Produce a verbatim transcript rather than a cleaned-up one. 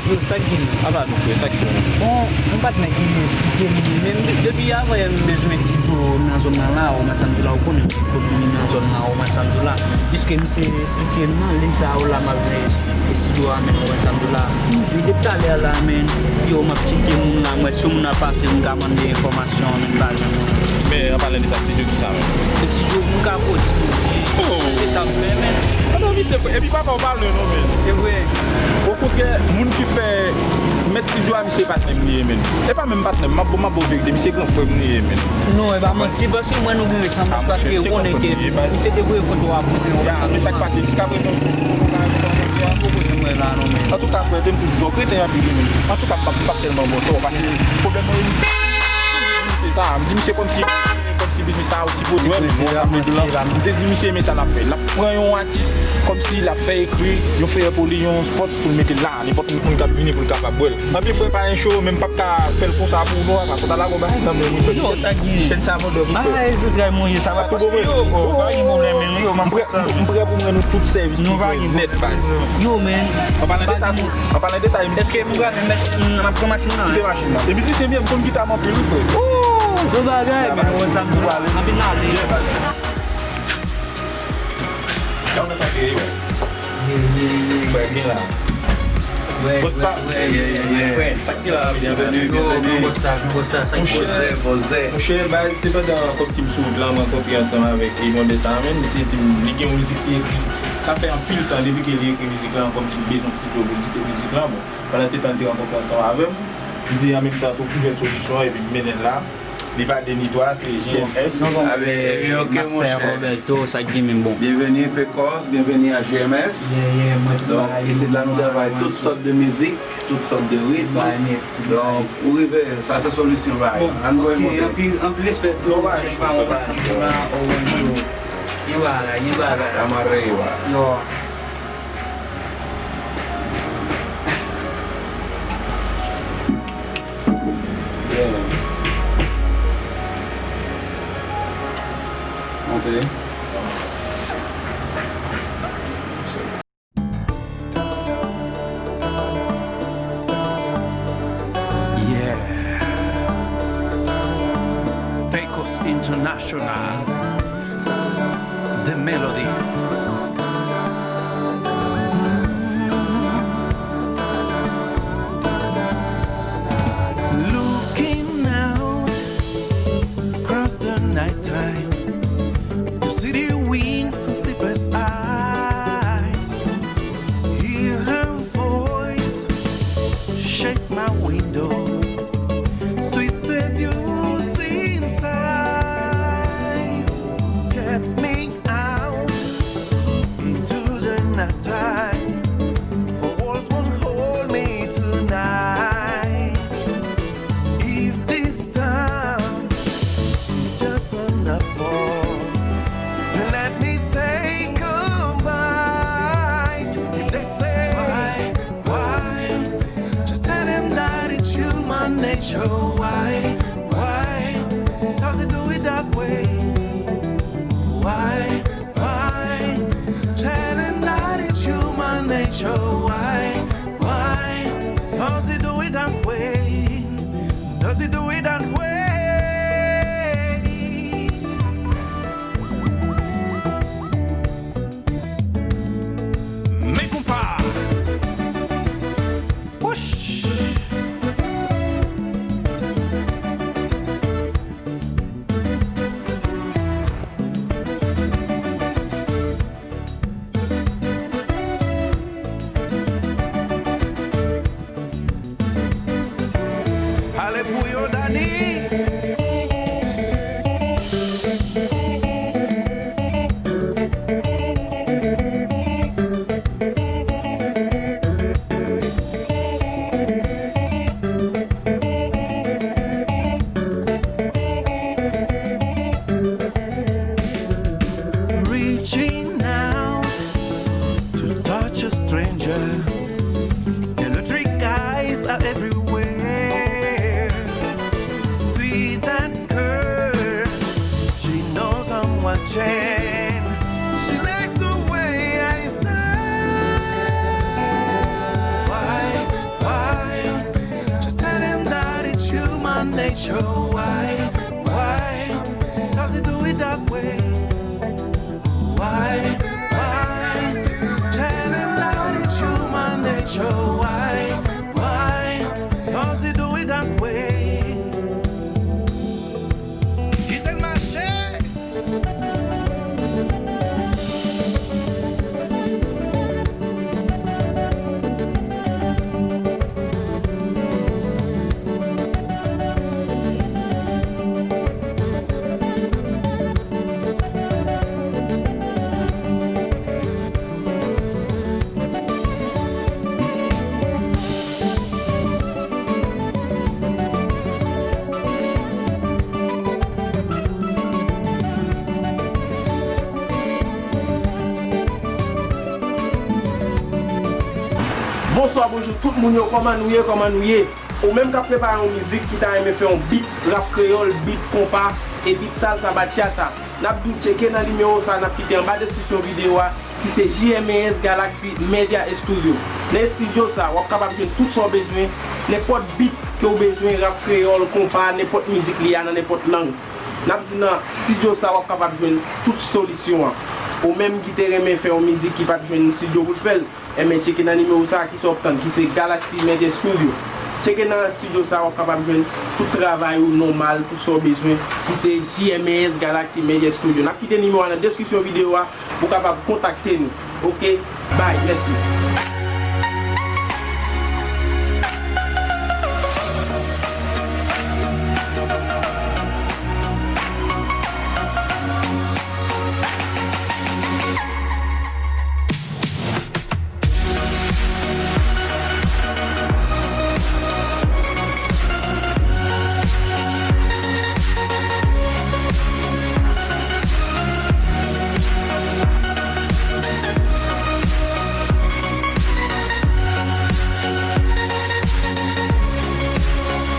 Yo, sa k gen? Apa nou, frè, sa k fè? Bon, yon patnè ki vin esplike m, men de- depi avan yè m bezwen estidyo nan zòn nan la, ou mwen sa m di la, ou konnen, kote m nan zòn nan, ou mwen sa m di la. Jiske misye esplike m nan liy sa yo la, m ap jwe estidyo a, men ou mwen sa m di la. Li depi talè a la, men, yo, m ap tcheke moun la, m wè si yon moun ap pase, m ka mande enfòmasyon, men m pa janm. Men, an palan de sa, estidyo ki sa menm? Estidyo, m ka pwodui mizik. Oh! Se sa m fè, men. Ann anvi de fwa. Epi papa w pa lwen non, men. Se vre. Okontrè, moun ki fè mèt estidyo a, misye patnè m li ye, men. E pa menm patnè m, m ap, m ap ba w verite, misye gran frè m li ye, men. Non, e pa manti, paske mwen nou gen resanblans, paske ou konnen ke misye te voye foto a pou mwen. Ya, men sa k pase jiskaprezan? Antouka, frè, te m toujou di w, kreten anpil, men. Antouka, m p ap, m p ap tèlman ba w tò, paske pwoblèm nan, se sa, m di misye kòmsi, kòmsi biznis sa a osi pwodui, men bon, sa vle di lan. M te di misye, men sa l ap fè. L ap pran yon atis, kòmsi l ap fè ekri, yon feyè pou li, yon spòt pou l mete la. Nenpòt moun k ap vini pou l kapab wè l. Anpil frè pa gen cho, men m p ap ka fè l konsa pou ou non, apa, fò ta lage yon bagay nan men nou. Yo, sa gen. Chèn sa mwen dòmi, frè. Bagay se trè mouye, sa va. Ap tou bon, frè? Yo, oh, pa gen pwoblèm, men yo, m ap M prè, m prè pou m rann nou tout sèvis ki gen nèt, baz. Yo, men. An palan de sa tou, an palan de sa, èske m prale met, m ap pran machin nan? Kite machin nan. Epi si se byen, m konn gita m anpil, wi, frè. Oh, se bagay, men, wè sa m di la. Anpil nale. Ye, ye, ye, ye. Bagay gen la. Wè, wè, wè, wè, wè, wè. Sa k gen la, byenveni, byenveni. Yo, bòs la, bòs la, sa k gen la? Monchè, monchè, baz, se pandan kòmsi m sou wout la, m rankontre ansanm avèk Edmond Benjamin, misye di m li gen yon mizik li ekri. Sa fè anpil tan depi ke li ekri mizik la, kòmsi li bezwen yon estidyo pou li kite mizik la. Bon, pandan se tan, li te rankontre ansanm avè m. Li di an menm tan tou ki jwenn solisyon an, epi m mennen l la. Li pa de ni twa, se G M S. Abe, ok, monchè. Roberto, sa k gen menm bon. Byenveni Pecos, byenveni a G M S. Donk, isit la nou travay tout sòt de mizik, tout sòt de ritm. Donk, ou rive, sa se solisyon ba yo. Ann voye monte. Anpil, anpil respè pou chèf pa mwen, Santana Orenzo. Gen bagay, gen bagay. Estamos arriba. Yo. Yeah. Monte. Yeah. Pecos International. The Melody. Looking out across the night time, the city winds and sleepless eye. Hear her voice, shake my window, sweet seducing sighs, kept me out Why, why does he do it that way? Why, why? Tell him that it's human nature. Why, why does he do it that way? Kite l mache! Bonswa, bonjou tout moun yo, kòman nou ye, kòman nou ye? Ou menm k ap prepare yon mizik, ki ta renmen fè yon beat rap kreyòl, beat konpa, e beat salsa, bachata, n ap di w tcheke nan nimewo sa n ap kite anba deskripsyon videyo a, ki se J M A S Galaxy Media Studio. Nan estidyo sa, w ap kapab jwenn tout sa w bezwen, nenpòt beat ke w bezwen, rap kreyòl, konpa, nenpòt mizik li a nan nenpòt lang. N ap di nan estidyo sa, w ap kapab jwenn tout solisyon an. Ou menm ki te renmen fè yon mizik ki pa t jwenn estidyo pou l fè l, enben tcheke nan nimewo sa a ki sa w ap tann, ki se Galaxy Media Studio. Tcheke nan estidyo sa a, w ap kapab jwenn tout travay ou nòmal, tout sa w bezwen, ki se J M A S Galaxy Media Studio. N ap kite nimewo a nan deskripsyon videyo a, pou w kapab kontakte nou. Oke? Bay, mèsi.